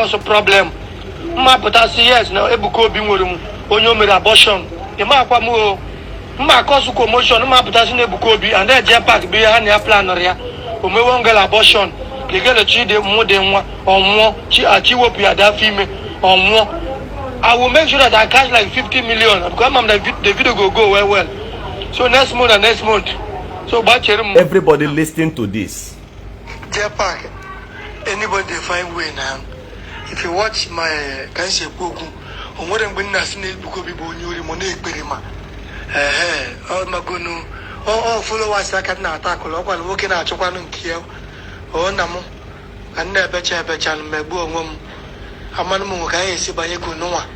cause a problem. Ma potasi yes now Ebuka Obi nwere m onye o mere abortion. E ma akwa mu ma cause commotion ma potasi na Ebuka Obi and then park be ha na plan ya. O me won girl abortion. The girl chi de mu de nwa onwo chi wopu ya da fime onwo. I will make sure that I catch like 50 million because the video go well. So next month. So everybody listening to this. Park. Anybody find way now. If you watch my cancer book, or more than when I see Ebuka Obi you money perima. Oh my goodness. Oh followers that can attack or working at Chokwan Kiel. Oh namo. And never becha mebu mum. Amanu Kai Sibayeko Noah.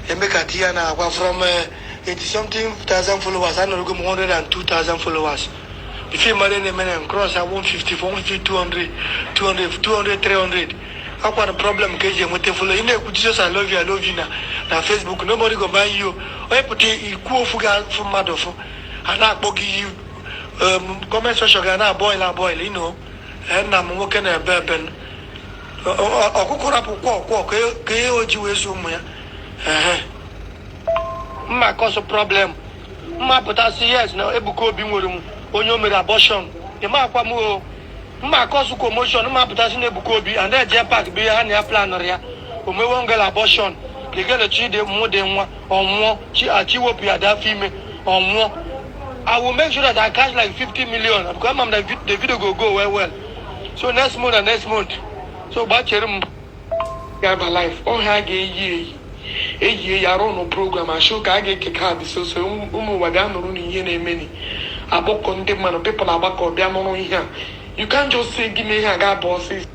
Emeka Tiana from 80-something thousand followers. I know 102,000 followers. If you marry a man and cross, I 150, 150, 200, 300. How about a problem? Because you follow in there. Jesus, I love you now. Now Facebook, nobody go buy you. I put a cool fuga from Madofo. And I bogi you comment social gana boil, you know. And I'm working a bourbon. Ma cause a problem. Ma potasi yes now Ebuka Obi nwere m onye o mere abortion. E ma akwa mu ma cause commotion ma potasi na Ebuka Obi and then park be ha na plan ya. O me won girl abortion. The girl chi de mu de nwa onwo chi wopu ya da fime onwo. I will make sure that I catch like 50 million because the video go well. So next month. So bacherim have a life. Oh ha ge yaro no program I show ka get card so wada no ni ihe na emeni aboko ndị mmadụ people abako bia no ihe. You can't just say give me here ga bosses.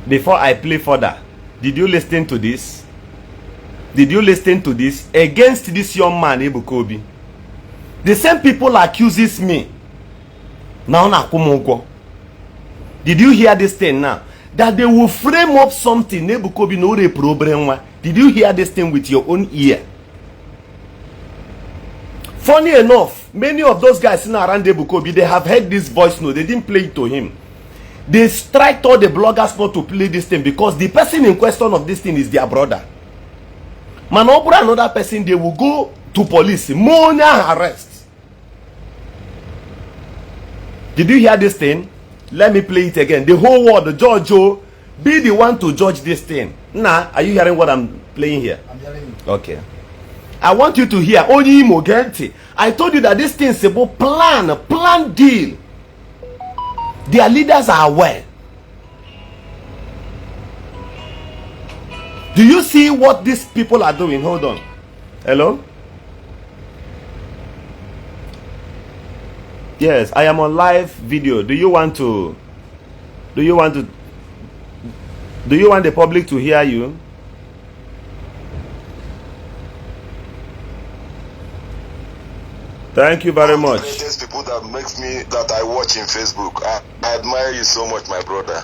Before I play further, did you listen to this? Did you listen to this against this young man Ebuka Obi? The same people accuses me now na kumugwo. Did you hear this thing now? That they will frame up something. Ebuka Obi no re problem. Did you hear this thing with your own ear? Funny enough, many of those guys sitting around Ebuka Obi, they have heard this voice note. They didn't play it to him. They strike all the bloggers not to play this thing because the person in question of this thing is their brother. Man, another person, they will go to police. Monia arrest. Did you hear this thing? Let me play it again. The whole world, the judge, be the one to judge this thing. Nah, are you hearing what I'm playing here? I'm hearing you. Okay. I want you to hear. Only Mogenti. I told you that this thing is about plan deal. Their leaders are aware. Do you see what these people are doing? Hold on. Hello? Yes, I am on live video. Do you want the public to hear you? Thank you very much. The greatest people that I watch in Facebook. I admire you so much, my brother.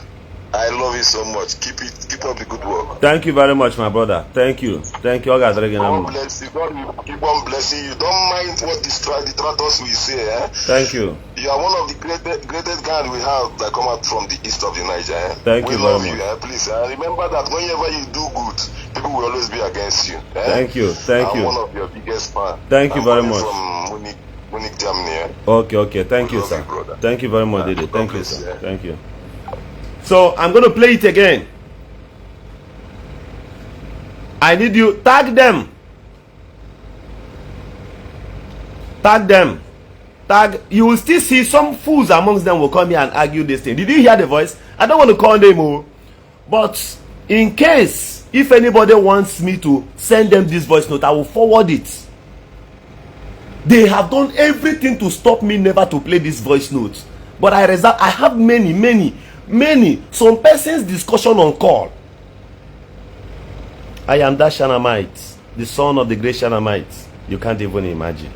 I love you so much. Keep up the good work. Thank you very much, my brother. Thank you. God bless you. God keep on blessing you. Don't mind what the detractors will say. Thank you. You are one of the greatest guys we have that come out from the east of the Niger. Thank you very much. We love you. Please remember that whenever you do good, people will always be against you. Thank you. I'm one of your biggest fans. Thank you very much. From Munich, Germany. Okay. Thank you, sir. You, thank you very much, Didi. Thank you, sir. Thank you. So I'm going to play it again. I need you tag them. You will still see some fools amongst them will come here and argue this thing. Did you hear the voice? I don't want to call them, but in case if anybody wants me to send them this voice note, I will forward it. They have done everything to stop me never to play this voice note, but I have many some person's discussion on call. I am that Shanamite, the son of the great Shanamite. You can't even imagine.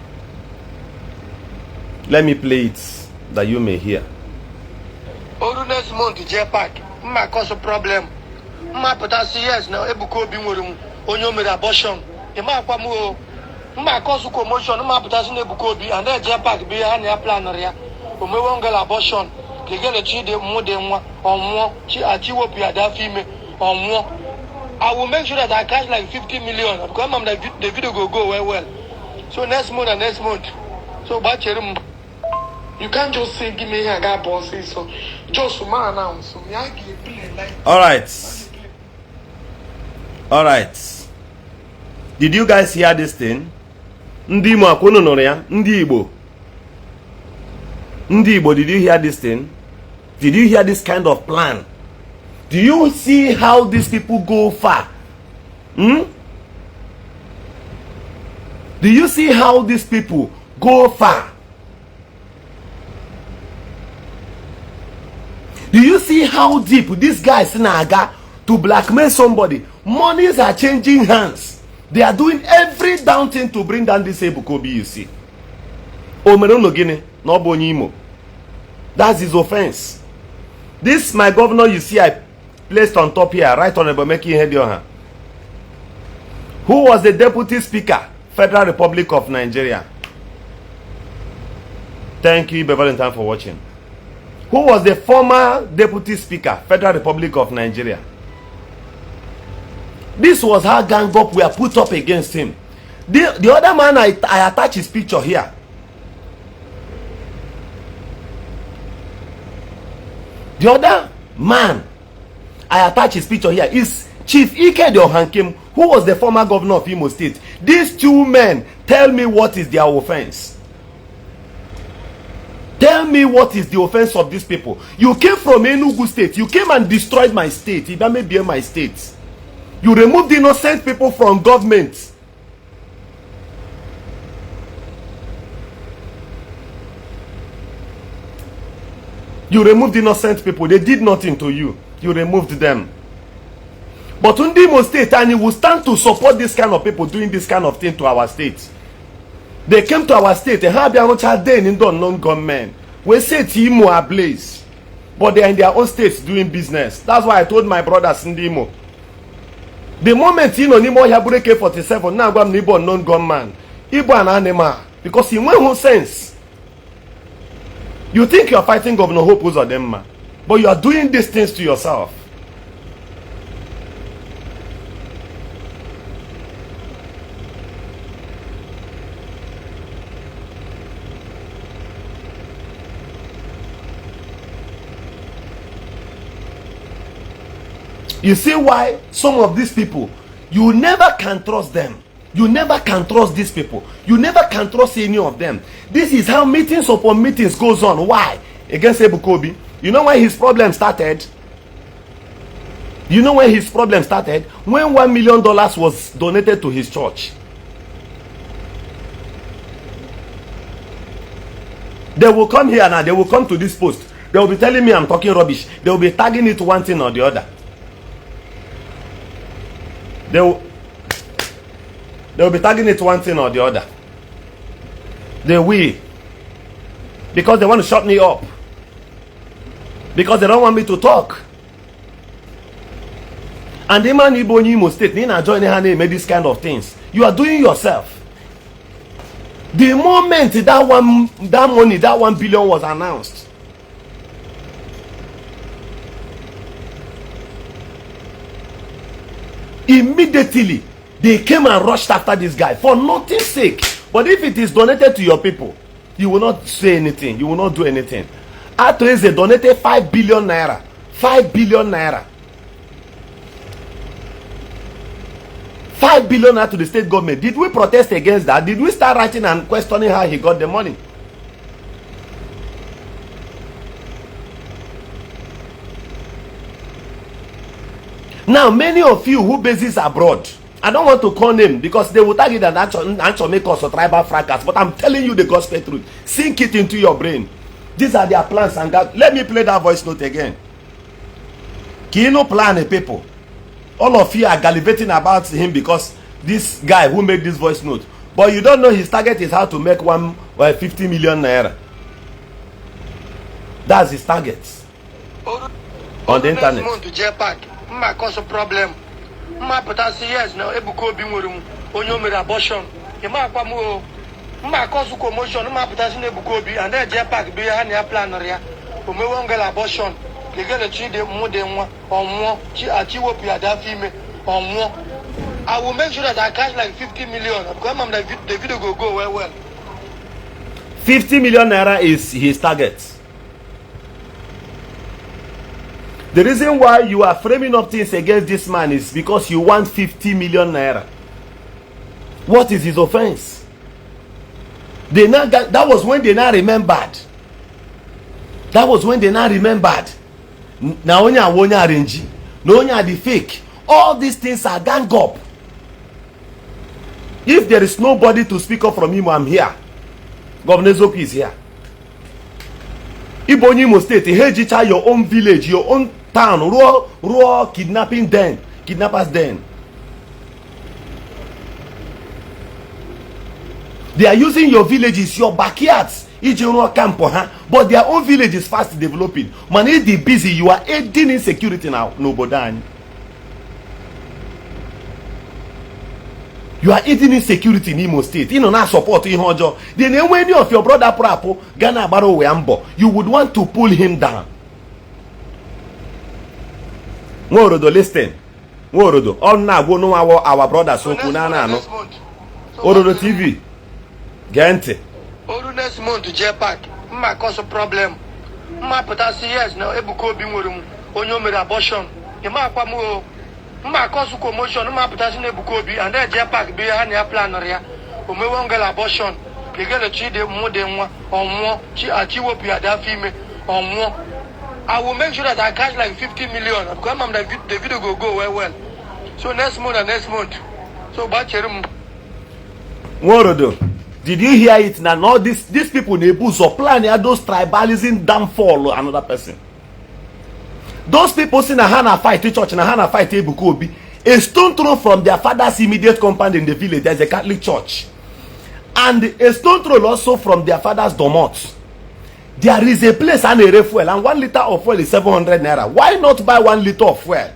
Let me play it that you may hear. Next month, J-Pack, ma cause a problem. Ma potasi yes now Ebuka Obi nwere m onye o mere abortion. E ma akwa mu ma cause commotion ma potasi na Ebuka Obi and then J-Pack be ha na plan ya. O me won girl abortion. They get a cheat more than one or more. I will make sure that I catch like 50 million because the video go well. So next month and next month. So you can't just say give me a guy bosses. So just man announce. So me I give play like. All right. Did you guys hear this thing? Ndi Igbo. Ndi Igbo, did you hear this thing? Did you hear this kind of plan? Do you see how these people go far? Do you see how these people go far? Do you see how deep these guys naga to blackmail somebody? Monies are changing hands. They are doing every down thing to bring down this Ebuka Obi, you see. That's his offense. This my governor, you see, I placed on top here, right on the making head your hand. Who was the deputy speaker, Federal Republic of Nigeria? Thank you, Valentine, for watching. Who was the former deputy speaker, Federal Republic of Nigeria? This was how gang up were put up against him. The other man, I attach his picture here. The other man, I attach his picture here, is Chief Ike Deohankim, who was the former governor of Imo State. These two men, tell me what is their offense. Tell me what is the offense of these people. You came from Enugu State. You came and destroyed my state. If I may be my state. You removed innocent people from government. You removed innocent people. They did nothing to you. You removed them. But Ndi Igbo State, and you will stand to support this kind of people doing this kind of thing to our state. They came to our state. They have their own child in unknown gunmen. We say Timo are ablaze. But they are in their own states doing business. That's why I told my brothers Ndi Igbo. The moment you know Nimo Yabure K47, now I'm Igbo unknown gunman. Igbo an animal. Because he went who sense. You think you are fighting Governor Hope Uzodinma, but you are doing these things to yourself. You see why some of these people, you never can trust them. You never can trust these people. You never can trust any of them. This is how meetings upon meetings goes on. Why? Against Ebuka Obi. You know when his problem started? You know when his problem started? When $1 million was donated to his church. They will come here now. They will come to this post. They will be telling me I'm talking rubbish. They will be tagging it one thing or the other. They will be tagging it one thing or the other. They will. Because they want to shut me up. Because they don't want me to talk. And the man Igbo Imo State, Nina joining her name, made this kind of things. You are doing yourself. The moment that money, that 1 billion was announced, immediately they came and rushed after this guy for nothing's sake. But if it is donated to your people, you will not say anything. You will not do anything. Attire they donated 5 billion naira. 5 billion naira. 5 billion naira to the state government. Did we protest against that? Did we start writing and questioning how he got the money? Now, many of you who bases abroad, I don't want to call name because they will target an actual make us a tribal fracas. But I'm telling you the gospel truth. Sink it into your brain. These are their plans and God. Let me play that voice note again. Kino plan people. All of you are gallivanting about him because this guy who made this voice note. But you don't know his target is how to make 50 million naira. That's his target. On the internet. My cause a problem. My potassium yes now Ebuka Obi onyo mere abortion. My cause commotion, my potassium Ebuka Obi and then J-Pack be a plan or ya. Omewangel abortion. They get a tree de more than one or more. Attire female or more. I will make sure that I catch like 50 million. Because the video go well. 50 million naira is his target. The reason why you are framing up things against this man is because you want 50 million naira. What is his offense? They now that was when they now remembered. That was when they now remembered. Now only wonya arrange. No only the fake. All these things are gang up. If there is nobody to speak up from him, I'm here. Governor Zoki is here. Igbo Imo State, Hejicha, your own village, your own town, raw kidnapping den, kidnappers den. They are using your villages, your backyards, but their own village is fast developing. Man, if they busy, you are aiding insecurity now. Nobody. You are aiding insecurity in Imo State. You know, not support in Hojo. Then when any of your brother Prapo, Ghana Baro Weambo, you would want to pull him down. Morodo, listen. Morodo, all now go know our brothers. So Kunana, no. Orodo TV. Gente. Oru next month to J-Pack. Ma cause a problem. Ma potasi yes now. Ebuka Obi morum. Onyo mere abortion. Ima kwa mo. Ma cause commotion. Ma potasi Ebuka Obi and then J-Pack be hanya plan area. Omewangel abortion. They get a tree de more than one or more. Attire female or more. I will make sure that I catch like 50 million. Because the video go well. So next month. So bacherum. Morodo. Did you hear it now? All these people so plan those tribalism downfall another person. Those people see na Hana fight the church, na Hana fight Ebuka Obi. A stone throw from their father's immediate compound in the village, there's a Catholic church. And a stone throw also from their father's domot. There is a place and a refuel, and 1 liter of fuel is 700 naira. Why not buy 1 liter of fuel?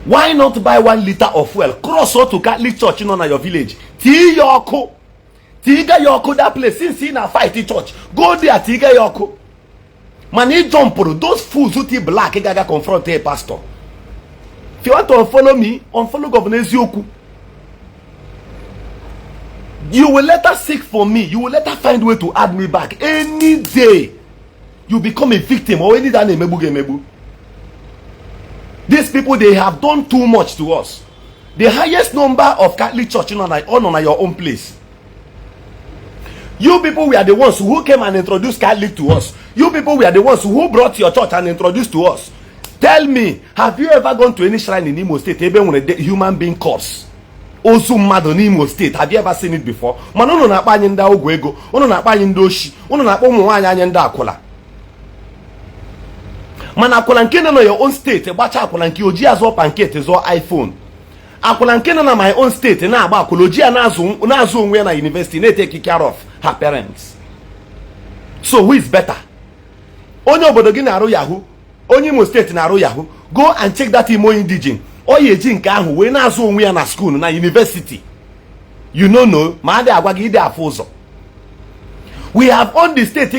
Why not buy 1 liter of fuel? Cross over to Catholic church in your village. Tiga Yoko, that place. Since in a fight in church, go there, Tiga Yoko. Man, he jump through those fools who tea black. He gotta confront a pastor. If you want to unfollow me, unfollow Governor Zioku. You will later seek for me. You will later find way to add me back. Any day, you become a victim or any day mebu. These people, they have done too much to us. The highest number of Catholic church on your own place. You people were the ones who came and introduced Catholic to us. You people were the ones who brought your church and introduced to us. Tell me, have you ever gone to any shrine in Imo State, even when a human being corpse? Also mad on Imo State. Have you ever seen it before? Man, no na akpa nda ogwego, ono na akpa nda oshi, ono na akpa ụmụnwaanyị anya nda akwụla. Mana akwụla nke no your own state, gbacha akwụla nke oji azụ pancake zo iPhone. Akwụla nke no na my own state na agba akwụla oji na-azụ onwe na university na take care of her parents. So who is better? Onye obodo gị na-arụ Yahoo, onye Imo State na-arụ Yahoo. Go and check that Imo indigene. Oye eji nke ahụ wee na-azụ onwe ya na school na university. You know, ma adị agwa gị ide afụ ụzọ. We have on the state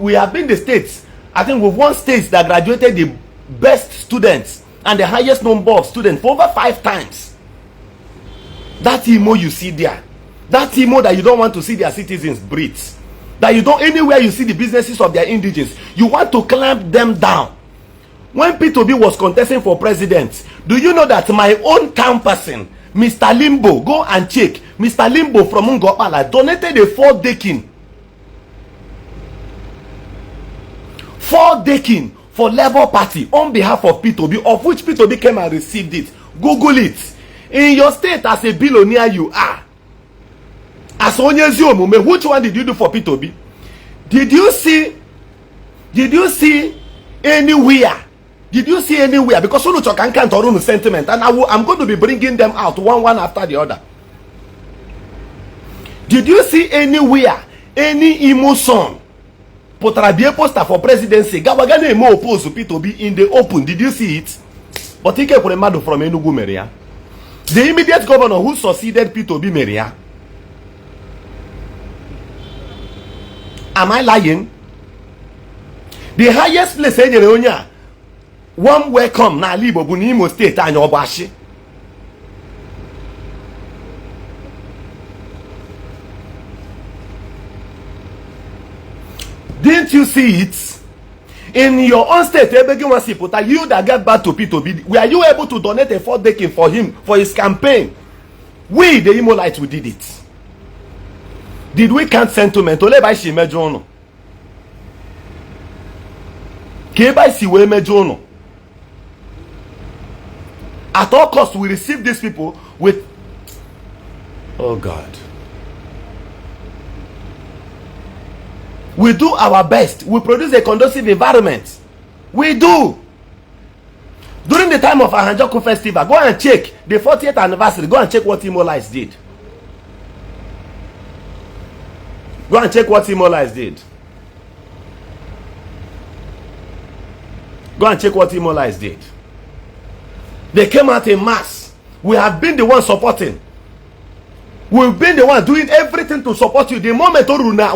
we have been the states. I think we've won states that graduated the best students and the highest number of students for over 5 times. That Imo you see there, that Imo that you don't want to see their citizens breathe, that you don't, anywhere you see the businesses of their indigenes, you want to clamp them down. When P2B was contesting for president, do you know that my own town person, Mr. Limbo, go and check, Mr. Limbo from Ngopala donated a 4 decking for Labour Party on behalf of P2B, of which P2B came and received it. Google it. In your state as a billionaire you are, as Onyezi Omume, which one did you do for P2B? Did you see anywhere? Did you see anywhere? Because Unu Chokankan Torunu sentiment, and I'm going to be bringing them out one after the other. Did you see anywhere any Imo son Potrabie poster for presidency? Gawagane Emo opposed to P2B in the open. Did you see it? But he came from Enugu Meria. The immediate governor who succeeded Peter Obi Meria. Am I lying? The highest place in Yereonia, one welcome na Igbo bụ n'Imo State and Obashi. Didn't you see it? In your own state, you that get back to Peter Obi, were you able to donate a 4 decking for him, for his campaign? We, the Imolites, we did it. Did we count sentiment? Ole by si mejono. Ke by si we mejono. At all costs, we receive these people with, oh God. We do our best. We produce a conducive environment. We do. During the time of Iri Festival, go and check the 40th anniversary. Go and check what Imolites did. Go and check what Imolites did. Go and check what Imolites did. They came out in mass. We have been the ones supporting. We've been the one doing everything to support you. The moment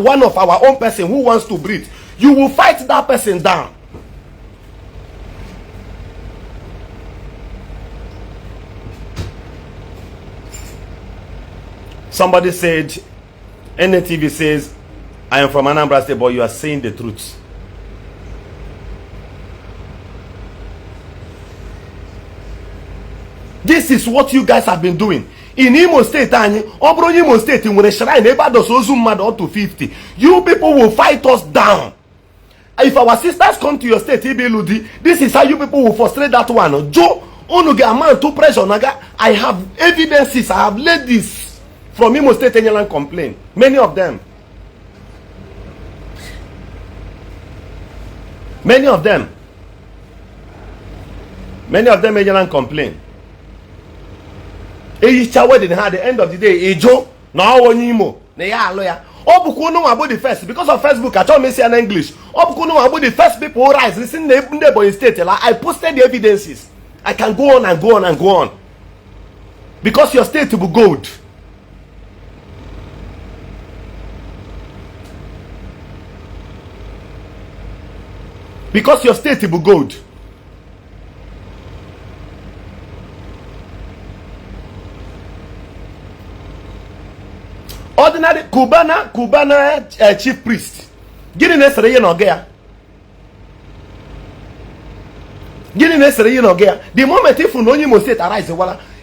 one of our own person who wants to breathe, you will fight that person down. Somebody said, NTV says, I am from Anambra State, but you are saying the truth. This is what you guys have been doing. In Imo State, Imo State, when a shrine up to 50, you people will fight us down. If our sisters come to your state, this is how you people will frustrate that one. Joe, to pressure. I have evidences. I have laid this from Imo State and complain. Many of them. Many of them complain. Each wedding at the end of the day, Ejo, now one Imo, they are lawyer. Obukuno about the first because of Facebook. I told me say in English. Obukuno about the first people who rise. Listen, neighbor state. I posted the evidences. I can go on and go on and go on. Because your state will be gold. Because your state will be gold. Ordinary Cubana chief priest. Gini nesere ye nogea. Gini nesere ye nogea. The moment if you know you must arise,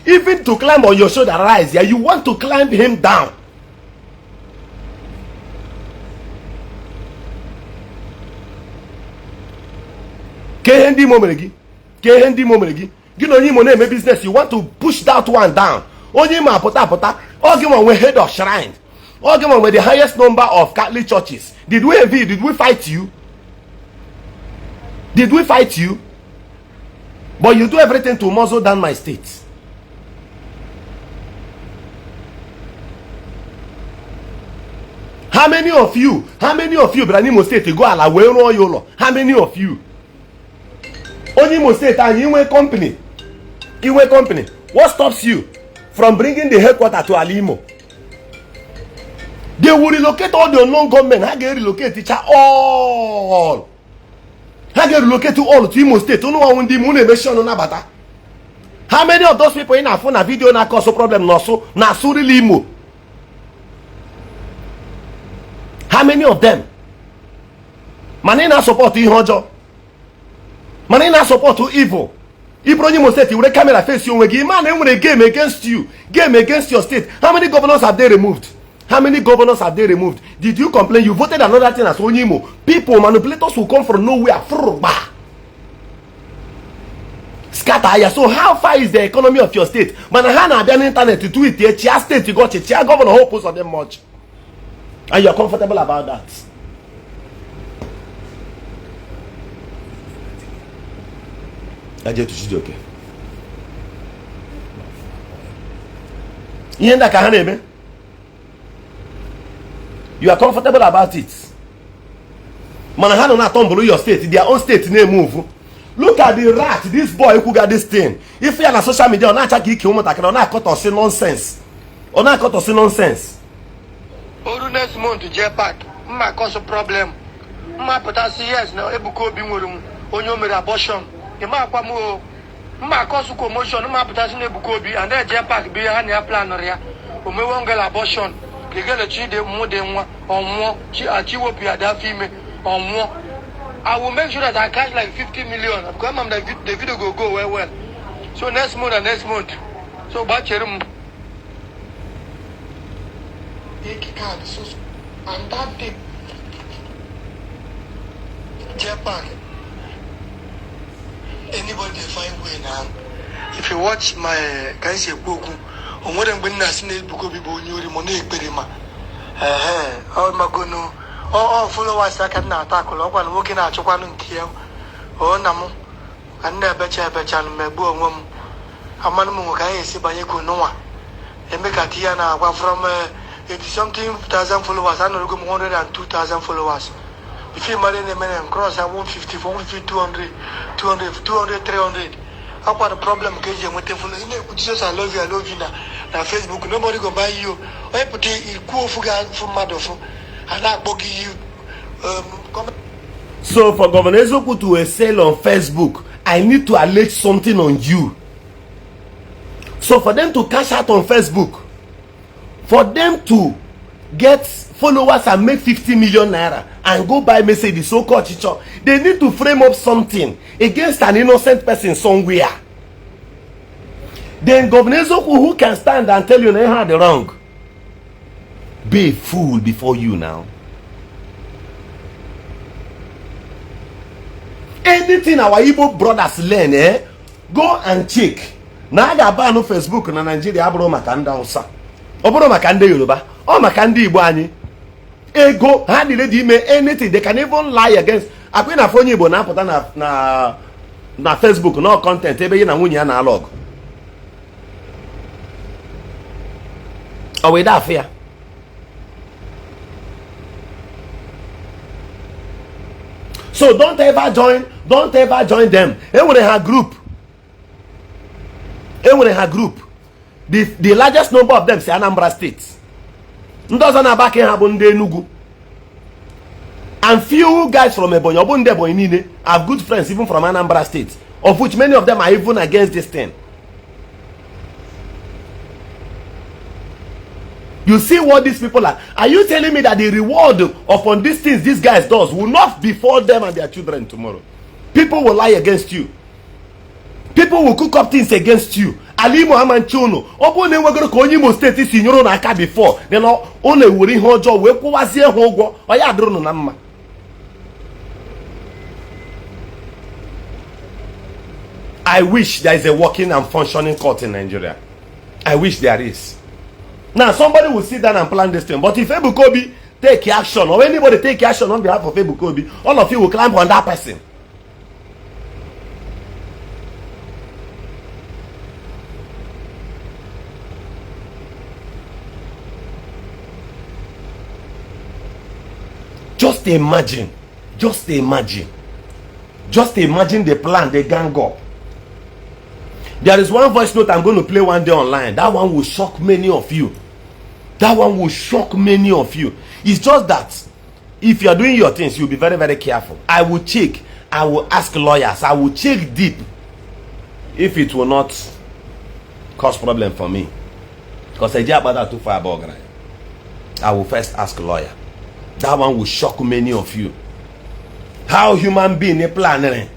even to climb on your shoulder rise, yeah, you want to climb him down. Kehendi momeregi. You know you money business. You want to push that one down. Only ma pota. Argument with head of shrine. Argument with the highest number of Catholic churches. Did we fight you? Did we fight you? But you do everything to muzzle down my state. How many of you, Branimo State, go ala we run yolo? How many of you? Only Mo State and you company. What stops you from bringing the headquarters to Alimo? They will relocate all the unknown government. How can relocate each all? How can relocate to all to Imo State? How many of those people in our phone video na cause problem na suri limo? How many of them? Manina support Ihojo. Manina support to evil. Ibrahim said, you will camera face you again. Man, they will a game against you, game against your state. How many governors have they removed? Did you complain? You voted another thing as Onyimo. People, manipulators will come from nowhere. Scatter. So how far is the economy of your state? Manahana have an internet to do it. Chia state you got it. Chia governor hope of them much. And you're comfortable about that. Okay. You are comfortable about it. Manahano na tumble your state, their own state name move. Look at the rat, this boy who got this thing. If you are on social media, on attack you not cut or say nonsense. On not cut or say nonsense. Next month to J-Pack, my cause a problem. My potassium, yes, now Ebuka Obi onyo made abortion. The Makwamo, my cause commotion, my potassium Ebuka Obi, and then J-Pack be a near plan area. Umewanga abortion. They get a cheat more than one or more. She will be a female or more. I will make sure that I catch like 50 million. Because the video go well. So next month and next month. So bacherum. And that day, Japan. Anybody find way now? If you watch my guys book, on what I'm going to say, because people knew the money, oh my goodness. Oh, followers I can not tackle up and working at Chopin and Kiel. Oh, Namo. And never betcha and my boom. A man Mugai is by Yako Noah. And make a Tiana from 80-something thousand followers. I know 102,000 followers. If you marry a man and cross, I 150, 150, 200, 300. How about the problem? Because you're just I love you now. Now, Facebook, nobody go buy you. I put it cool for Madofo. So for Governor Ezoku to sell on Facebook, I need to allege something on you. So for them to cash out on Facebook, for them to get followers and make 50 million naira and go buy message, so-called teacher, they need to frame up something against an innocent person somewhere. Then Governor Ezoku, who can stand and tell you they had the wrong, be a fool before you now. Anything our Igbo brothers learn, go and check. Now I got no Facebook na Nigeria abro makanda osa. Obro makanda Yoruba. O makanda Igbo ani. Ego, how did they make anything? They can even lie against. Akwena phone Igbo na put na Facebook no content ebe na nwunye na log. O we da fear. So don't ever join them. Everyone have group. The largest number of them say Anambra State. Ndozana Abake Habunde Nugu. And few guys from Ebonyi, Obunde Boinine, have good friends even from Anambra State, of which many of them are even against this thing. You see what these people are. Are you telling me that the reward upon these things these guys does will not befall them and their children tomorrow? People will lie against you. People will cook up things against you. Ali Muhammad Chono. Obo ne wegoro ko Imo State si nyoro na aka before. Then on e wori ho ojo we kwwazie ho ogwo. Oya adoro no na mma. I wish there is a working and functioning court in Nigeria. I wish there is. Now somebody will sit down and plan this thing. But if Ebuka Obi take action, or anybody take action on behalf of Ebuka Obi, all of you will climb on that person. Just imagine the plan, the gang up. There is one voice note I'm going to play one day online. That one will shock many of you. It's just that if you are doing your things, you'll be very, very careful. I will check. I will ask lawyers. I will check deep if it will not cause problem for me. Because I just about that too far about. I will first ask a lawyer. That one will shock many of you. How human being a planner?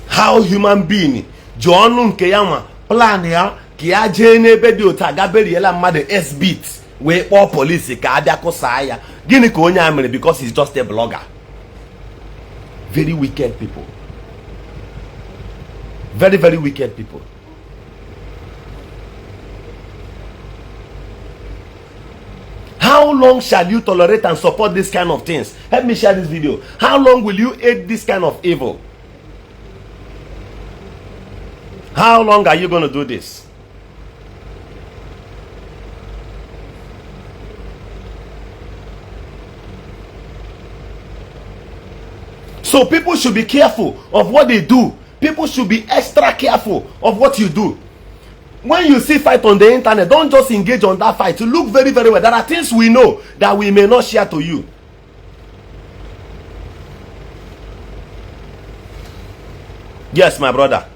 How human being? John Nkeyama plan ya ki ya je n'ebe dị otu agaberiela mmadụ S-beat wee kpọọ polisi ka abịa kụsaa ya. Gịnị ka onye a mere? Because he's just a blogger. Very wicked people. Very, very wicked people. How long shall you tolerate and support this kind of things? Help me share this video. How long will you aid this kind of evil? How long are you going to do this? So people should be careful of what they do. People should be extra careful of what you do. When you see fight on the internet, don't just engage on that fight. Look very, very well. There are things we know that we may not share to you. Yes, my brother.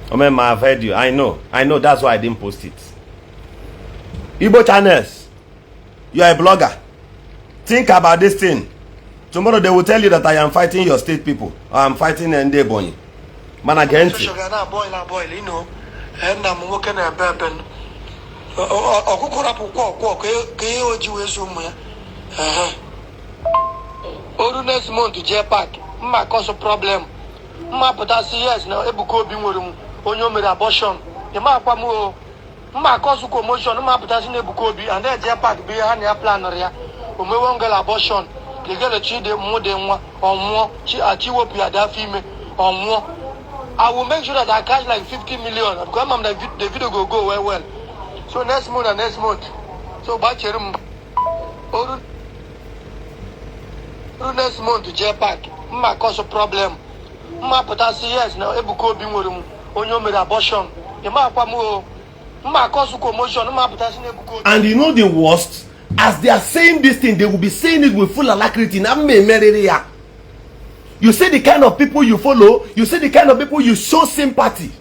Omenala, I've heard you. I know. That's why I didn't post it. Igbo channels, you are a blogger. Think about this thing. Tomorrow they will tell you that I am fighting your state people. Or I am fighting Ndi Igbo. Man against you. Next month J Park, my cause a problem. My potassium yes now Ebuka Obi nwere onye mere abortion. The ma kwa mo my cause commotion, my potassium Ebuka Obi and then J Park be ha na plan ya. O me won girl abortion. The girl chi de mo de nwa onwo chi achiwo pia da female onwo. I will make sure that I catch like 50 million because the video go well. So next month. So bacherum next month J Park, my cause a problem. My potassium yes now Ebuka Obi nwere onye mere abortion. The ma kwa mo my cause commotion, my potassium Ebuka Obi. And you know the worst? As they are saying this thing, they will be saying it with full alacrity. You see the kind of people you follow, you see the kind of people you show sympathy.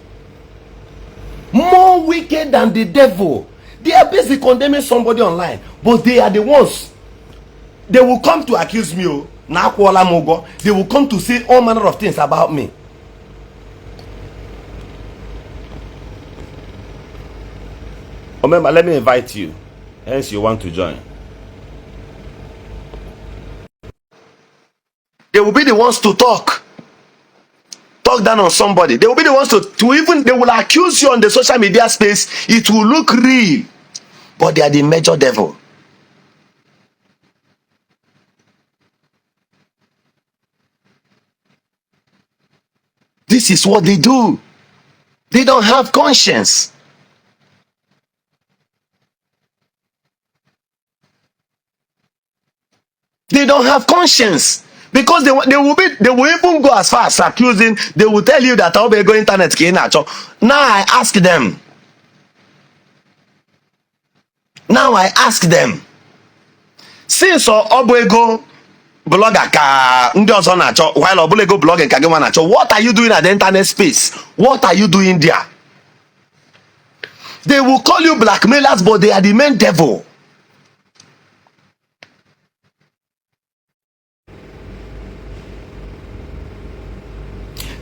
More wicked than the devil. They are basically condemning somebody online, but they are the ones. They will come to accuse me. They will come to say all manner of things about me. Remember, let me invite you. Hence, you want to join. They will be the ones to talk down on somebody. They will be the ones to even, they will accuse you on the social media space. It will look real, but they are the major devil. This is what they do. They don't have conscience. They don't have conscience. Because they will even go as far as accusing. They will tell you that I'll be going internet. Now I ask them. Since Obwego blogger ka ndị ọzọ na-achọ, while Obwego blogging ka gị nwa na-achọ, what are you doing at the internet space? What are you doing there? They will call you blackmailers, but they are the main devil.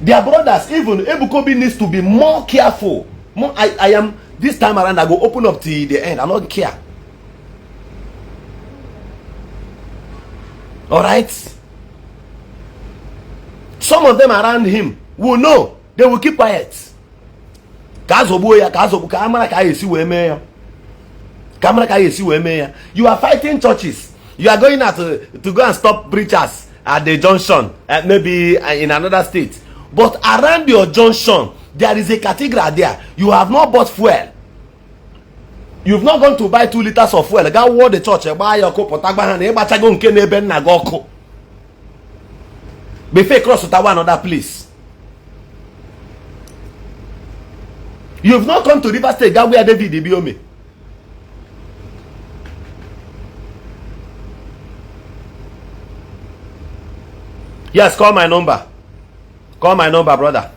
Their brothers, even Ebuka Obi needs to be more careful. I am this time around. I go open up to the end. I don't care. All right. Some of them around him will know. They will keep quiet. You are fighting churches. You are going out to go and stop preachers at the junction, maybe in another state. But around your junction, there is a cathedral there. You have not bought fuel. You've not gone to buy 2 liters of fuel. Go ward the church. Buy your cup. Before you cross to another place. You've not come to River State. Go where David Ibiome. Yes, call my number. Call my number, brother.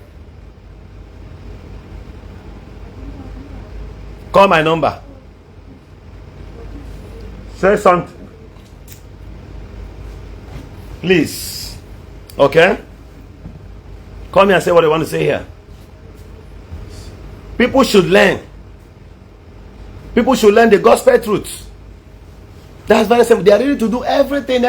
Call my number. Say something. Please. Okay? Come here and say what you want to say here. People should learn. People should learn the gospel truth. That's very simple. They are ready to do everything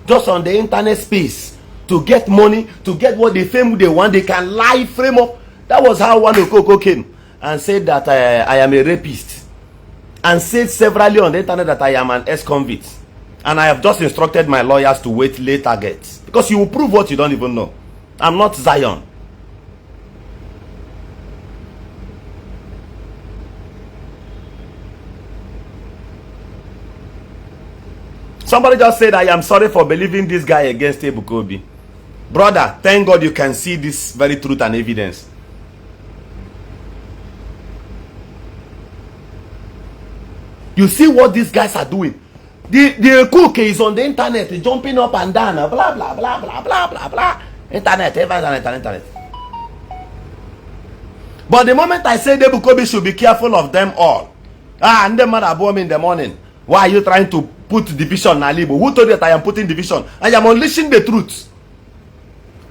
just on the internet space. To get money, to get what they fame they want, they can lie, frame up. That was how one Okoko came and said that I am a rapist, and said severally on the internet that I am an ex-convict. And I have just instructed my lawyers to wait late targets, because you will prove what you don't even know. I'm not Zion. Somebody just said, I am sorry for believing this guy against Ebuka Obi. Brother, thank God you can see this very truth and evidence. You see what these guys are doing. The cook is on the internet, jumping up and down, blah, blah, blah, blah, blah, blah, blah. Internet. But the moment I say Ebuka Obi should be careful of them all. And the man above me in the morning. Why are you trying to put division in Igbo? Who told you that I am putting division? I am unleashing the truth.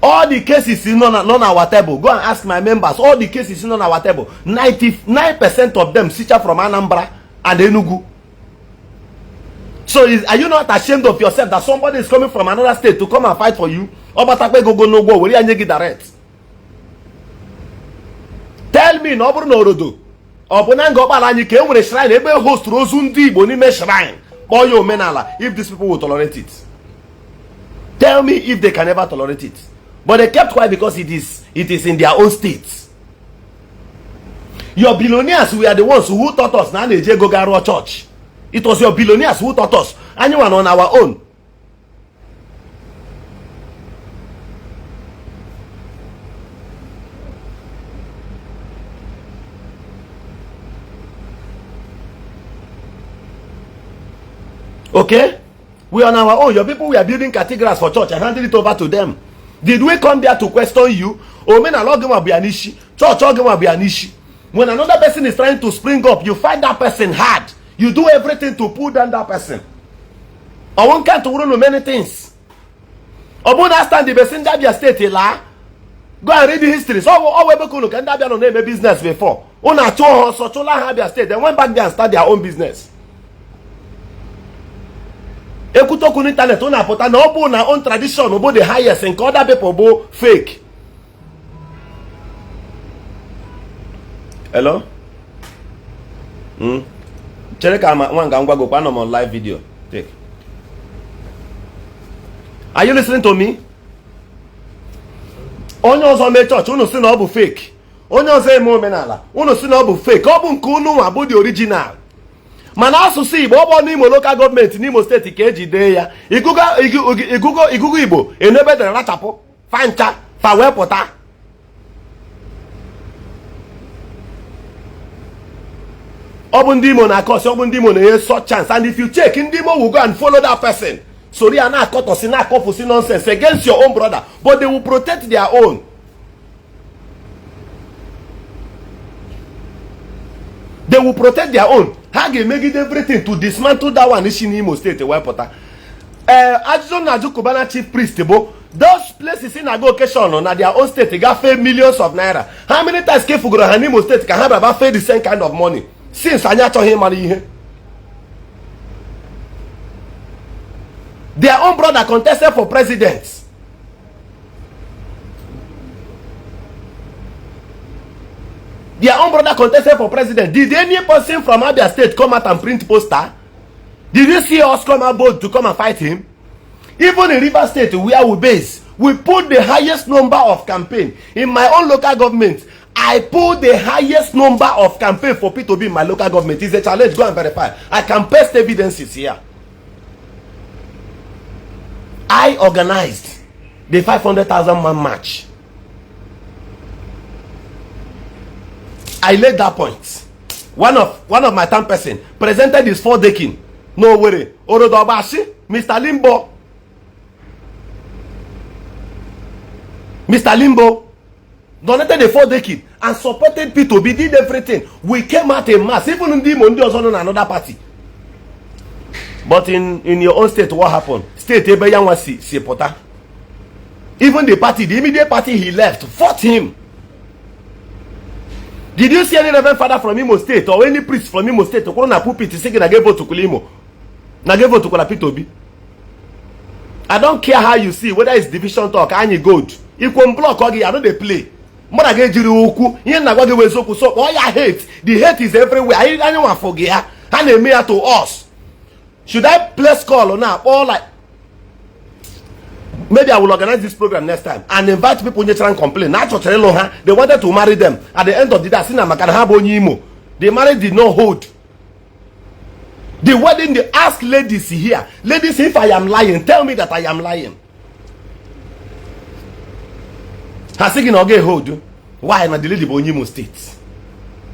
All the cases is not on our table. Go and ask my members. All the cases is not on our table. 99% of them feature from Anambra and Enugu. So are you not ashamed of yourself that somebody is coming from another state to come and fight for you? Tell me, no Orodo. Shrine, host Rosundi Bonime Shrine. Or your Omenala, if these people will tolerate it. Tell me if they can ever tolerate it. But they kept quiet because it is in their own states. Your billionaires were the ones who taught us now they go Garo church. It was your billionaires who taught us. Anyone on our own. Okay? We on our own. Your people we are building cathedrals for church and handing it over to them. Did we come there to question you? Omenala will be an Ishi. Church will be an Ishi. When another person is trying to spring up, you find that person hard. You do everything to pull down that person. I won't count to run many things. Obuna stand the person that be state la. Go and read the history. So we can that be on name a business before. Una cho so chola have state. They went back there and start their own business. Ekutoku internet una pota na obo na own tradition obo the highest and other people bo fake. Hello? Chereka wanga ngwa go kwa no on live video. Take. Are you listening to me? Onye ozo me church unu si na obu fake. Onye ozo eme omenala unu si na obu fake. Obu nke unu nwa bụ the original. Mana asụsụ Igbo ọ bụ n'Imo local government n'Imo steeti ka eji dee ya. Igugu Igbo enebe dere rachapụ fancha fa wee pụta. Ọ bụ ndị Imo na-akọsi, ọ bụ ndị Imo na-enye such chance, and if you check, ndị Imo will go and follow that person. Sorry, and na-akọtọsi na-akọpụsi nonsense against your own brother, but they will protect their own. They will protect their own. Ha ga-emegide everything to dismantle that one Ishi n'Imo State wee pụta. Ajụjụ na-ajụ Cubana chief priest bụ those places in Agbo occasion na their own state gafe millions of naira. How many times ka efugoro ha n'Imo State ka ha baba pay the same kind of money? Since anyị achọghị ịmara ihe. Their own brother contested for president. Their own brother contested for president. Did any person from Abia State come out and print poster? Did you see us come aboard to come and fight him? Even in River State where we base, we put the highest number of campaign. In my own local government, I put the highest number of campaign for people to be in my local government. It's a challenge. Go and verify. I can paste evidences here. I organized the 500,000 man march. I laid that point. One of my town person presented his 4 decking. No worry. Orodobashi, Mr. Limbo. Mr. Limbo donated the 4 decking and supported P2B, did everything. We came out in mass. Even in the Monday was on another party. But in your own state, what happened? State Ebeyan was Sepota. Even the party, the immediate party he left, fought him. Did you see any reverend father from Imo State or any priest from Imo State to go na pulpit saying I gave vote to Kulimo? Na gave vote to P2B? I don't care how you see, whether it's division talk, any good. You can block, I know they play. Mother get you oku, you na go give wezoku. So all your hate, the hate is everywhere. Anyone forget, and they mayor to us. Should I place call on now? Or like maybe I will organize this program next time and invite people to try and complain. They wanted to marry them. At the end of the day, the marriage did not hold. The wedding, they ask ladies here. Ladies, if I am lying, tell me that I am lying. Has he not get hold? Why not the lady Imo State?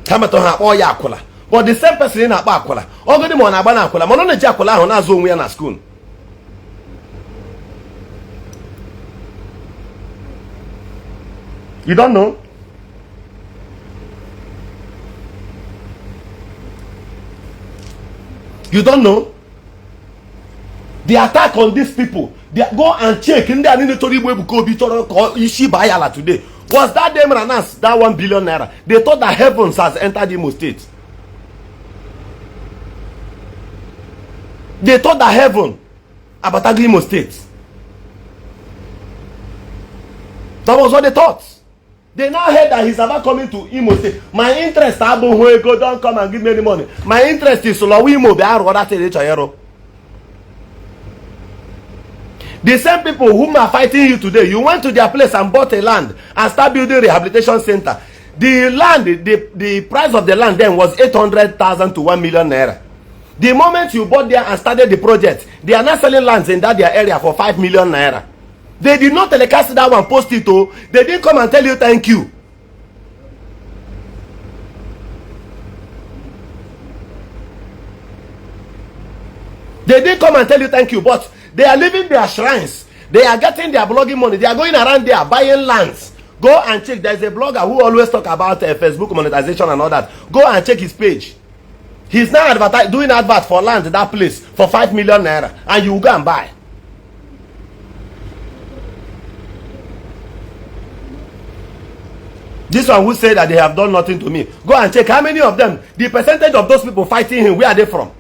Come to her or Yakula. But the same person in a Bakola. All the mon Abanakola. Monona Jacola on Azon we are school. You don't know? You don't know? The attack on these people. They go and check in there. Ndi Igbo Ebuka Ishi Bayala today. Was that them announced that 1 billion naira? They thought that heavens has entered Imo State. They thought that heaven about Imo State. That was what they thought. They now heard that he's about coming to Imo State. My interest, go don't come and give me any money. My interest is Imo. The same people whom are fighting you today, you went to their place and bought a land and start building rehabilitation center. The land, the price of the land then was 800,000 to 1 million naira. The moment you bought there and started the project, they are now selling lands in that their area for 5 million naira. They did not telecast that one, post it. Oh, they didn't come and tell you thank you. They didn't come and tell you thank you, but they are leaving their shrines. They are getting their blogging money. They are going around there buying lands. Go and check. There is a blogger who always talk about Facebook monetization and all that. Go and check his page. He's now doing advert for land that place for 5 million naira, and you go and buy. This one who said that they have done nothing to me. Go and check how many of them, the percentage of those people fighting him, where are they from?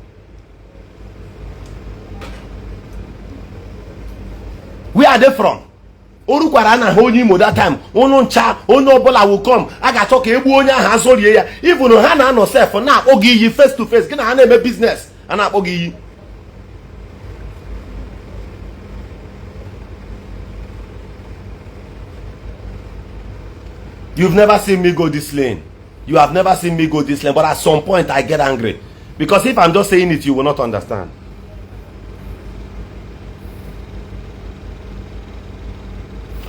Where are they from? Orukwarana Honimo that time. Ononcha, Onobola will come. I got talk Ebuonya Hasolia. Even Hana no self for now. Ogi face to face. Can I name a business? And I Ogi. You've never seen me go this lane. You have never seen me go this lane. But at some point I get angry. Because if I'm just saying it, you will not understand.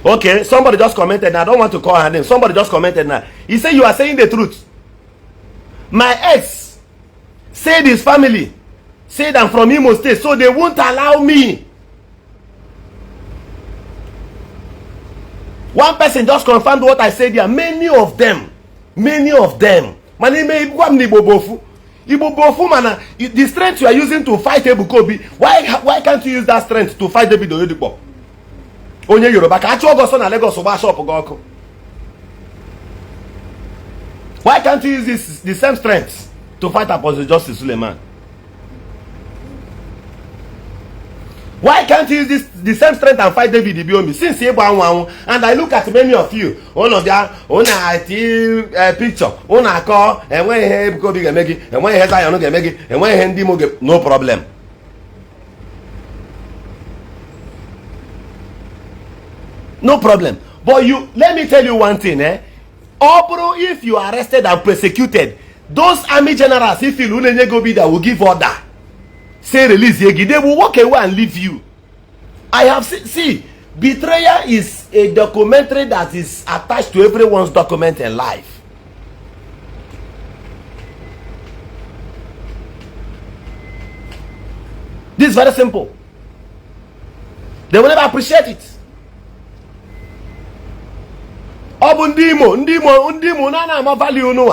Okay, somebody just commented, and I don't want to call her name. Somebody just commented now. He said you are saying the truth. My ex said his family said I'm from Imo State, so they won't allow me. One person just confirmed what I said here. Many of them. My name is Igbo man. The strength you are using to fight Ebuka Obi, why can't you use that strength to fight David Oyedepo? Onye Yoruba ka achọ ogoso na Lagos gba shop go ọkụ. Why can't you use the same strength to fight Apostle Justice Suleiman? Why can't you use the same strength and fight David Ibiomi? Since and I look at many of you, all of that, picture, call, and when Ebuka Obi get make it, and when Zion get make it, and when Ndi Igbo get, no problem. No problem. But let me tell you one thing, if you are arrested and persecuted, those army generals, if you that will give order, say release Yegi, they will walk away and leave you. I have see, Betrayal is a documentary that is attached to everyone's document in life. This is very simple. They will never appreciate it. Ndimo na ma value no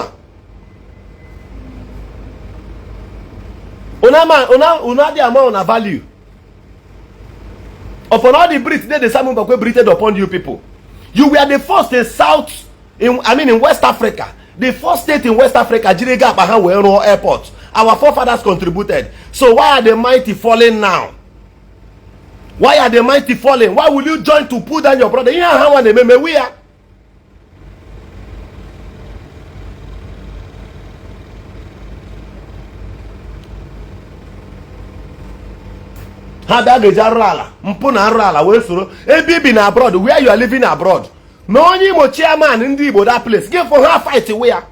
una the amount of value upon all the Brits they Simon Bakwe breathed upon you people. You were the first in West Africa, the first state in West Africa, Jirega Bahan Wero Airport. Our forefathers contributed. So why are the mighty falling now? Why are the mighty falling? Why will you join to pull down your brother? We are. Abroad, where you are living abroad. No only mo chairman Ndi Igbo that place. Give for her fight where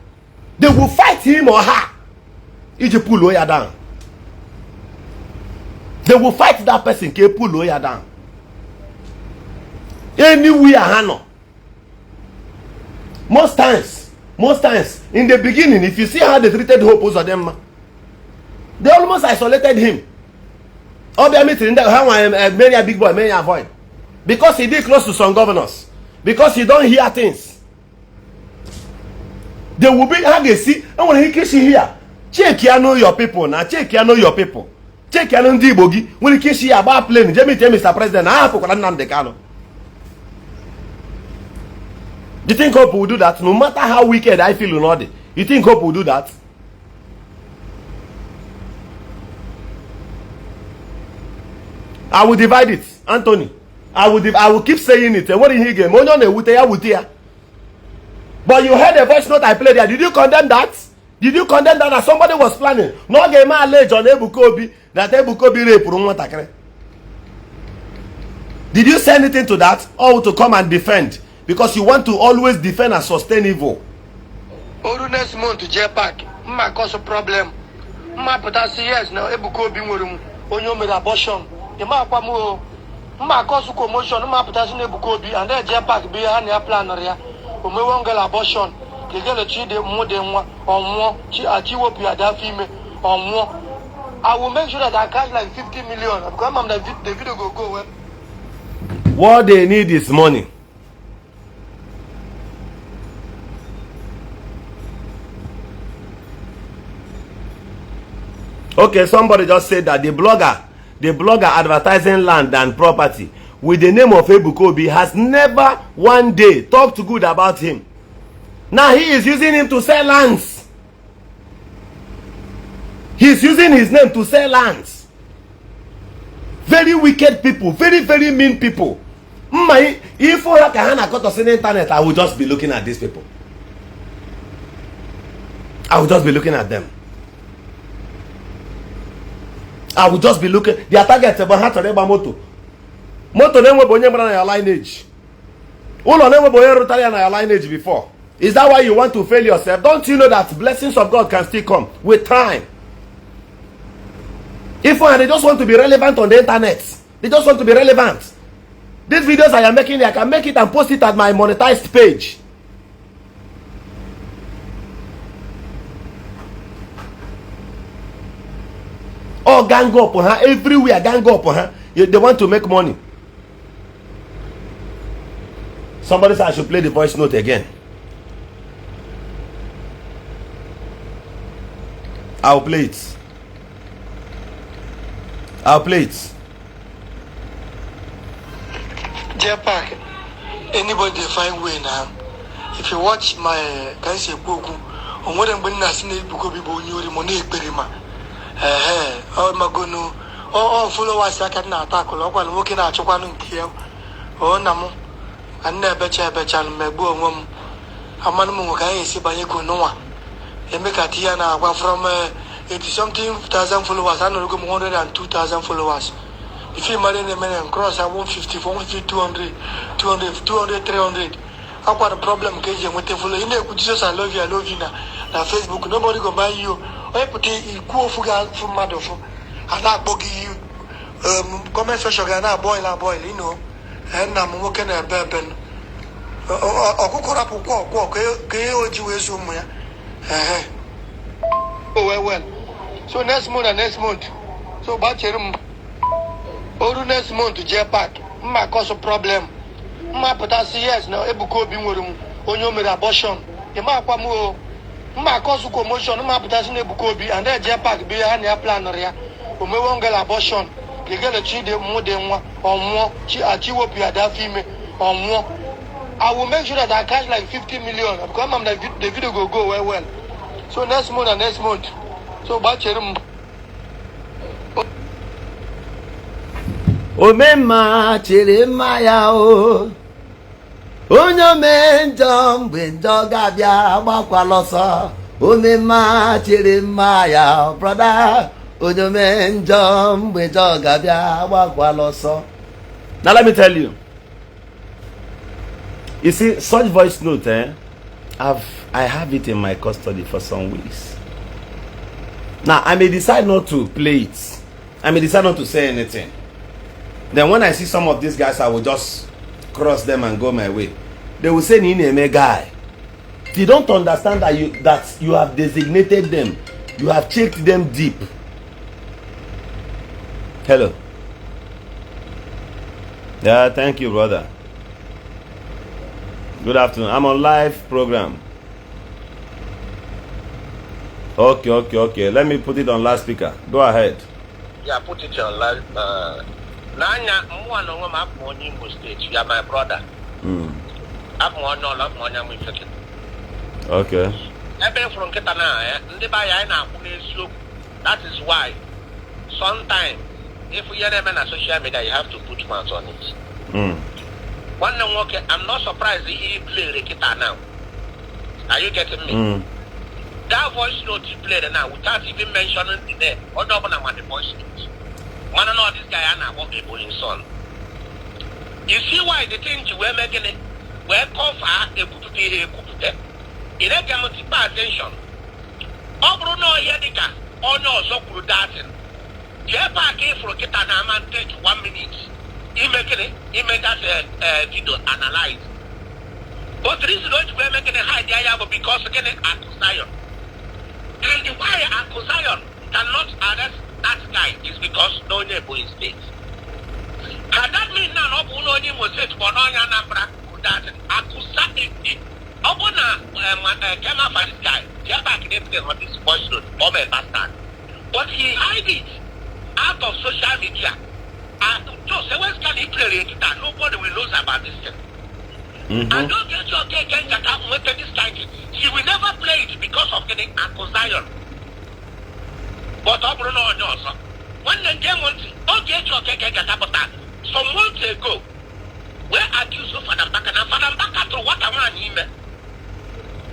they will fight him or her. If you pull lawyer down. They will fight that person, can pull lawyer down. Anywhere, Hano. Most times, in the beginning, if you see how they treated Hope of them, they almost isolated him. Obviously, how many big boy, many avoid. Because he did close to some governors. Because he don't hear things. They will be how they see. And when he kiss you here, check you know your people now. Check you know your people. Check you know Ndi Igbo. When he kiss you about plane, Jamie tell Mr. President, I have to Kano. You think Hope will do that? No matter how wicked I feel or not, you think Hope will do that? I will divide it, Anthony. I will keep saying it. What did he get? But you heard the voice note I played there. Did you condemn that? Did you condemn that somebody was planning? No game alleged on Ebuka Obi that Ebuka Obi rape. Did you say anything to that? Or to come and defend? Because you want to always defend and sustain evil. Next month to J-Pack. My cause a problem. My potassium yes now Ebuka Obi onyo made abortion. The ma kwamu ma cause commotion ma potassium Ebuka Obi and then J-Pack be a near plan area. Ome won't get abortion. They get a cheat more than one or more. She will be a female or more. I will make sure that I catch like 50 million. Because the video go well. What they need is money. Okay, somebody just said that the blogger advertising land and property with the name of Ebuka Obi has never one day talked good about him. Now he is using him to sell lands. He's using his name to sell lands. Very wicked people, very, very mean people. If I got on the internet, I will just be looking at these people. I will just be looking at them. I will just be looking. Their target about how to reba moto. Moto never bonye na your lineage. Ulo never bonye rotary na your lineage before. Is that why you want to fail yourself? Don't you know that blessings of God can still come with time? If they just want to be relevant on the internet, they just want to be relevant. These videos I am making, I can make it and post it at my monetized page. Or gang up on her everywhere, gang up on her. They want to make money. Somebody said I should play the voice note again. I'll play it. I'll play it. J-Pack, anybody find way now. If you watch my cancer book, on what I'm going to say, Ebuka Obi money perima. Oh my goodness. Oh, followers I can attack. Local working at Chokan Kiel. Oh, Namo. And never chan Mebu woman. A man who can see by Eko Noah. And make a Tiana from 80-something thousand followers. I know 102,000 followers. If you marry a man and cross at 150, 150, 200, 300. I've got a problem with the follow. You know, Jesus, I love you now. Now, Facebook, nobody go buy you. I put a cool fugal from Madofo. And I bogey you. Comment social gana boil, you know. And I'm working a bourbon. Oh, well. So next month. So, Bacherum. Or next month to J-Pack. My cause a problem. My potassium yes now Ebuka Obi onyo made abortion. The ma kwamu my cause commotion my potassium Ebuka Obi and then J-Pack be a near plan area. Ome won't get abortion. They get a cheat more than one or more. She will be a female or more. I will make sure that I catch like 50 million because I'm the video go well. So next month. So Bacherum. Omema chirima ya o onyo menjo mgbe njọ ga-abịa gbakwalọsọ. Omema chirima ya brother onyo menjo mgbe njọ ga-abịa gbakwalọsọ. Now let me tell you. You see, such voice note, I have it in my custody for some weeks. Now I may decide not to play it. I may decide not to say anything. Then when I see some of these guys, I will just cross them and go my way. They will say, "Nine guy." They don't understand that you have designated them. You have checked them deep. Hello. Yeah, thank you, brother. Good afternoon. I'm on live program. Okay. Let me put it on loudspeaker. Go ahead. Yeah, put it on live. Nanya, Igbo State. You are my brother. Okay. That is why sometimes if we hear them on social media, you have to put mouth on it. I'm not surprised he play Rekita now. Are you getting me? That voice note he played now without even mentioning the name. Or double the voice note. Man, know this guy and I walk able in son. You see why the things you were making it were cover a good day. In a game of attention. Bruno Yedika, or no, so good dancing. Jepa came for Kitana man take 1 minute. He make that video analyze. But the reason why we're making a high dialogue because again accusation. And why accusation cannot arrest that guy is because no neighbor is state. Can that mean now no one was said for no Yanabra that accusation? Obona came up for this guy. Jepa came on this voice note, Bobble bastard. But he hide it out of social media. And just when can he play it that nobody will know about this thing. And don't get your cake and this kind of he will never play it because of getting accusation. But Bruno knows when the game wants don't get your cake and some months ago, where accused of Fadambaka to what I want him.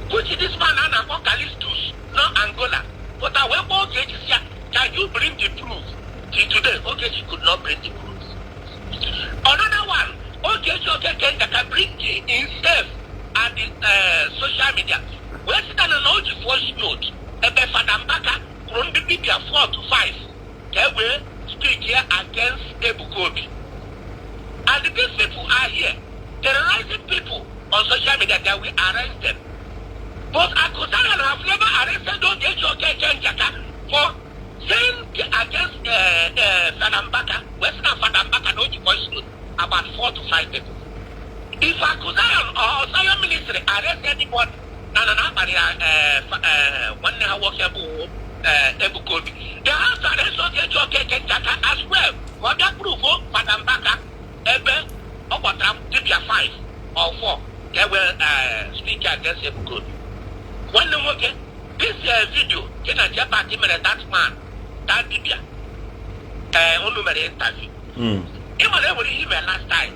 Which this man and Vocalistus, no Angola. But I will go get here. Can you bring the proof? Today, okay, she could not bring the proof. Another one, okay, so can bring the himself and the social media. Where's that an old voice note? About Fadambaka, from the media 4 to 5. They will speak here against Ebuka Obi. And these people are here, terrorizing people on social media that we arrest them. But Akutana have never arrested those for saying against Fadambaka, Western Fadambaka, no voice note, about 4 to 5 people. If Akutana or Zion Ministry arrest anybody, one Ebuka Obi, they have to arrest as well. For that proof, Fadambaka, Obotam, Tibia 5 or 4, they will speak against Ebuka Obi. When this video, can I jump at him and that man, that Libya, only interview. Even ever email last time,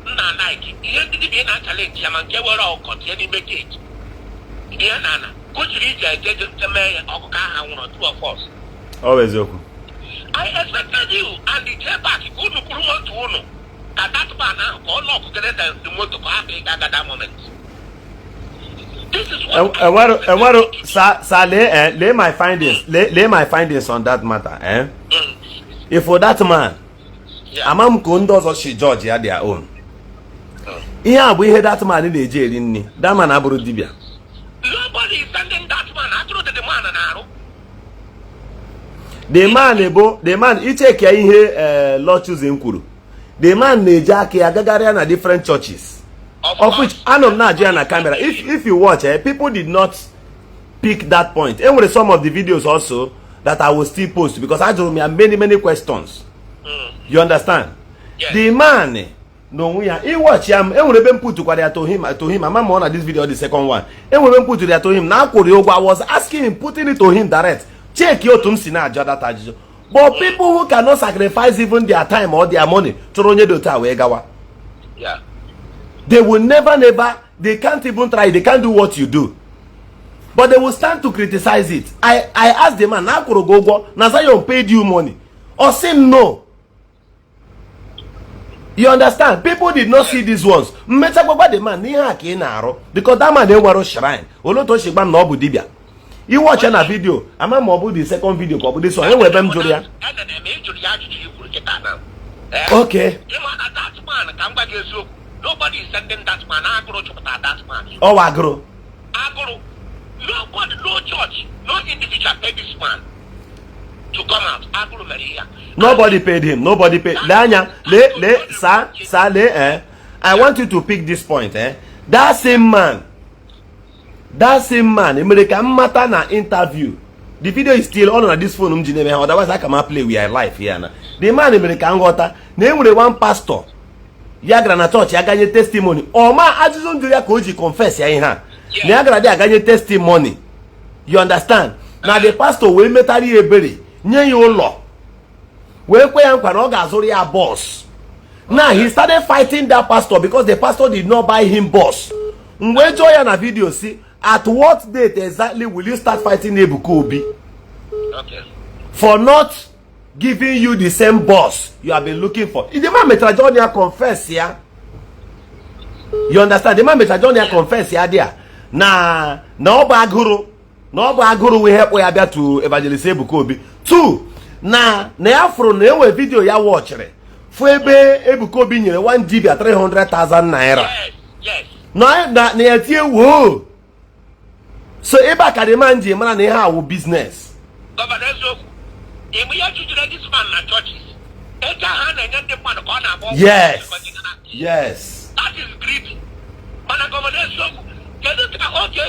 Nike, he didn't be an challenge, and they were all containing the gate. Dear Nana, could you read the mayor of Kaha, 1 or 2 of us? Always open. I expected you and the chairback, who look to Uno, that man, all of the motor car at that moment. Lay my findings on that matter. If for that man, Amam Kundos or she George had their own. Yeah, we had that man in the jail in that man Abru Dibia. Nobody is sending that man. I threw the man an arrow. The man, he take here Lord choosing Kuru. The man Nejaki Agagarian at different churches. Of which I know now on a camera. If you watch, people did not pick that point. And with some of the videos also that I will still post because I told me many questions. You understand? Yes. The man, no, he watch him. And we put to what I told him. I'm on this video, the second one. And we put to that to him. Now, I was asking him, putting it to him direct. Check your tumsina jada. But people who cannot sacrifice even their time or their money to run your daughter, yeah. They will never, they can't even try, they can't do what you do. But they will stand to criticize it. I asked the man, Nazayon paid you money. Or say no. You understand? People did not see these ones. Because that man didn't want to shrine. You watch a video. I'm a mobile the second video. This one. Okay. Nobody is sending that man. That man. Oh, agro. Nobody, no church, no individual paid this man to come out. Nobody paid him. Nobody paid. I want you to pick this point. That same man, American matter na interview. The video is still on this phone. Otherwise, I cannot play. We are live here now. The man American water. Name one pastor. Yagra na church. Yaganye testimony. Oma ajizun julia koji confess ya inha. Yagra de aganye testimony. You understand? Now the pastor will metari ebere. Nye yo law. We kwe yankwa no gazori ya boss. Now he started fighting that pastor because the pastor did not buy him boss. Mwe joya na video see. At what date exactly will you start fighting Ebuka Obi? Okay. For not giving you the same boss you have been looking for. The man Metrajonia confess here. You understand? The man Metrajonia confess here there. No baguru will help we abia to Evangelist Ebuka Obi. 2. Na afro na we video ya watch re. Fuebe Ebuka Obi nyere 1 GB at 300,000 naira. Yes. Na etie wo. So eba kademanji mana na ha wo business. Governor Zoku, if we are to this man na churches, yes. Yes. That is greedy. Mana Governor Zoku, can you take all the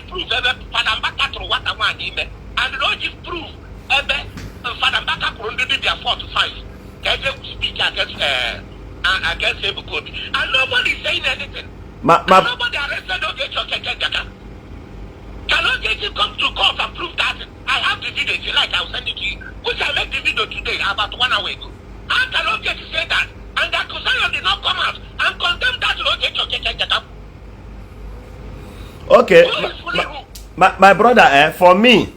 proof what I want him and no proof Father Baka could be 4 to 5. Can you speak against Ebuka Obi? And nobody is saying anything. Nobody arrested cannot get you come to court and prove that. I have the video if you like, I'll send it to you. Which I made the video today about 1 hour ago. I cannot get to say that. And the accusation did not come out and condemn that okay. My brother, for me,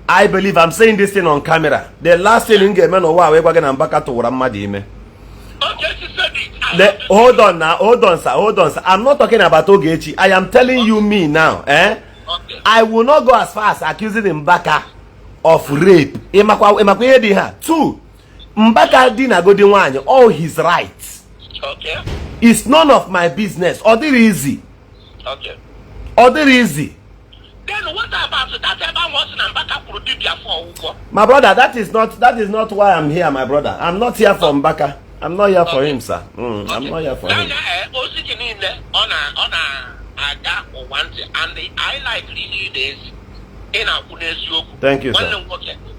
I believe I'm saying this thing on camera. The last thing in game no wa we gwa na mbaka to wura mmadu ime. Hold on, sir. I'm not talking about Ogechi. I am telling you me now. Okay. I will not go as far as accusing Mbaka of rape. 2. Mbaka dina go di all his rights. Okay. It's none of my business. Order easy. Okay. Order easy. Then what about that ever was Mbaka produce for? My brother, that is not why I'm here, my brother. I'm not here for Mbaka. I'm not here for him, sir. I'm not here for him. Thank you, sir.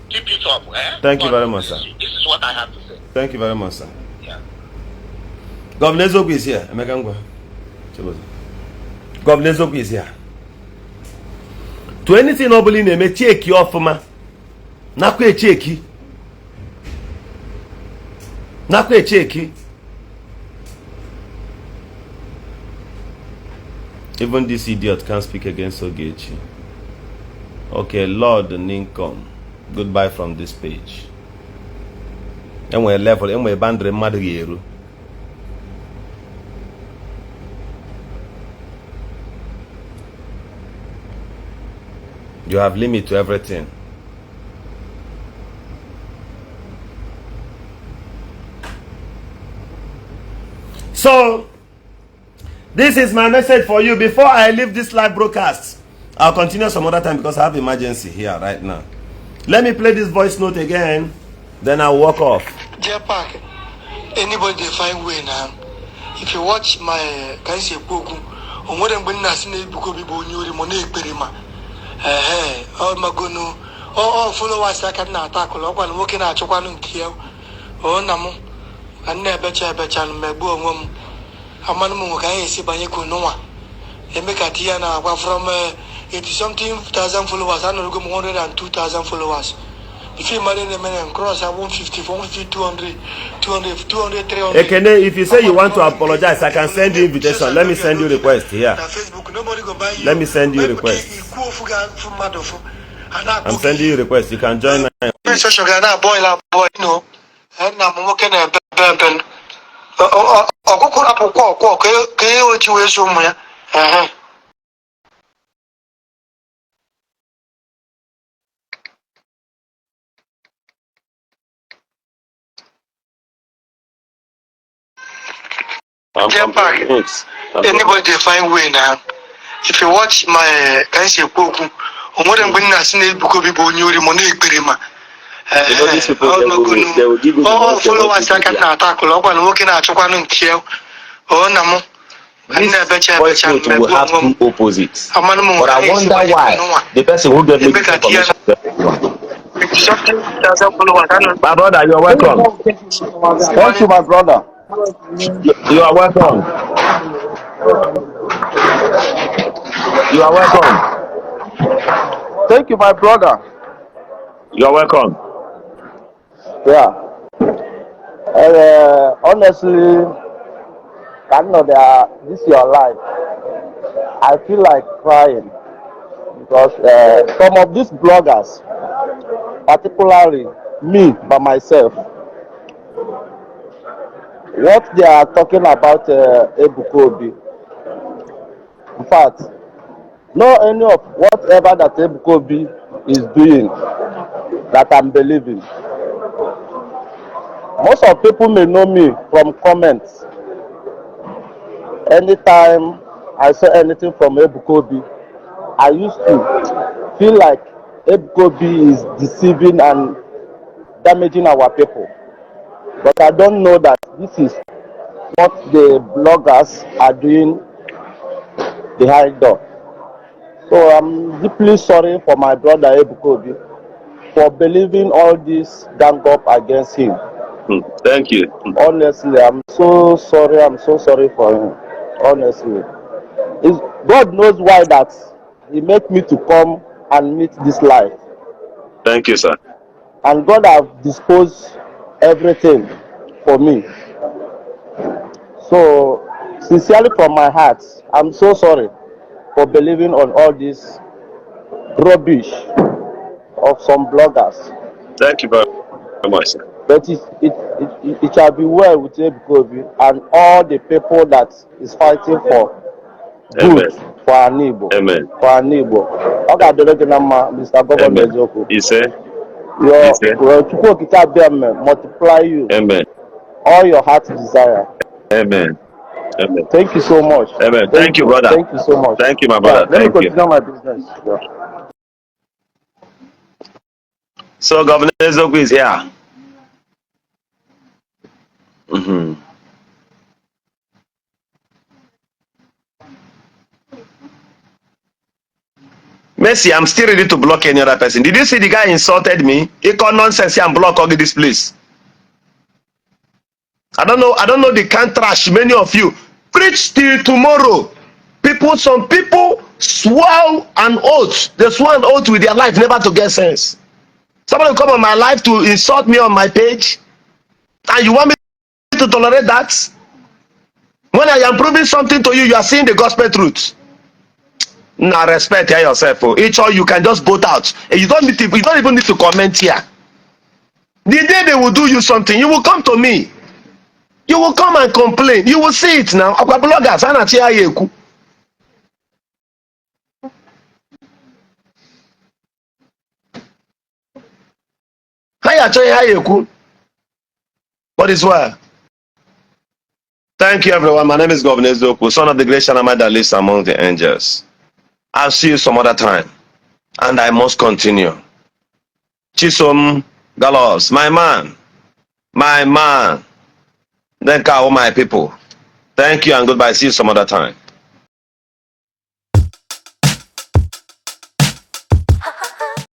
Keep it up. Thank you very much, sir. This is what I have to say. Thank you very much, sir. Yeah. Governor Zogu is here. Governor Zogu is here. To anything nobly name, check you off, ma. Nakwe cheki. Nakwe cheki. Even this idiot can't speak against Ogechi. Okay, Lord Ninkom. Goodbye from this page. Enwe level, enwe bandre mmadụ ga-eru. You have limit to everything. So, this is my message for you. Before I leave this live broadcast, I'll continue some other time because I have emergency here right now. Let me play this voice note again, then I'll walk off. Dear Park, anybody they find way now. If you watch my Kansi Poku, on what I'm going to say, Ebuka Obi Bonyuri Monet Perima. Oh, Magono, oh, followers I can attack, or one walking at Chokwan Kiel, oh, Namo, and never chan, Mebo, a man who can see by Noah. They make a Tiana from 80-something thousand followers, I know 102,000 followers. If you marry the man and cross at 150, 150, 200, 300. Ekene, if you say you want to apologize, I can send you invitation. Let me send you request here. Let me send you request. I'm sending you request. You can join now. Jump back. Anybody they find way now. If you watch my Kansi Ekwoku, Ebuka Obi Onyuri Mone Ekperima. These people they will give you the followers like an attack, and working at Chokwan Kiel. Oh, Namo. This voice note will have two opposites. But I wonder why the person who gave me this information. My brother, you are welcome. Thank you, my brother. You are welcome. You are welcome. Thank you, my brother. You are welcome. Yeah. Honestly, I know that this is your life. I feel like crying because some of these bloggers, particularly me by myself, what they are talking about Ebuka Obi. In fact, not any of whatever that Ebuka Obi is doing that I'm believing. Most of people may know me from comments. Anytime I say anything from Ebuka Obi, I used to feel like Ebuka Obi is deceiving and damaging our people. But I don't know that this is what the bloggers are doing behind door. So I'm deeply sorry for my brother Ebuka Obi for believing all this gang up against him. Thank you. Honestly, I'm so sorry. I'm so sorry for him. Honestly, God knows why that He made me to come and meet this life. Thank you, sir. And God have disposed everything for me. So, sincerely from my heart, I'm so sorry for believing on all this rubbish of some bloggers. Thank you very much, sir. But it shall be well with Ebuka Obi and all the people that is fighting for good. Amen. For our neighbor. Amen. For our neighbor. Okay, Mr. Governor Ezoku. He said. Your multiply you. Amen. All your heart's desire. Amen. Amen. Thank you so much. Amen. Thank you, brother. Thank you so much. Thank you, my brother. Let me Thank you. continue my business. Yeah. So Governor Ezoku is here. Messi, I'm still ready to block any other person. Did you see the guy insulted me? He called nonsense here and block all this place. I don't know the can't trash many of you. Preach till tomorrow. Some people swore an oath. They swore an oath with their life never to get sense. Somebody come on my life to insult me on my page. And you want me to tolerate that? When I am proving something to you, you are seeing the gospel truth. Now respect here yourself. Each all you can just vote out. And you don't even need to comment here. The day they will do you something, you will come to me. You will come and complain. You will see it now. Our bloggers, what is well? Thank you, everyone. My name is Governor Ezoku, son of the great Shaddai that lives among the angels. I'll see you some other time. And I must continue. Chisom Galos, my man. My man. Then call my people. Thank you and goodbye. See you some other time.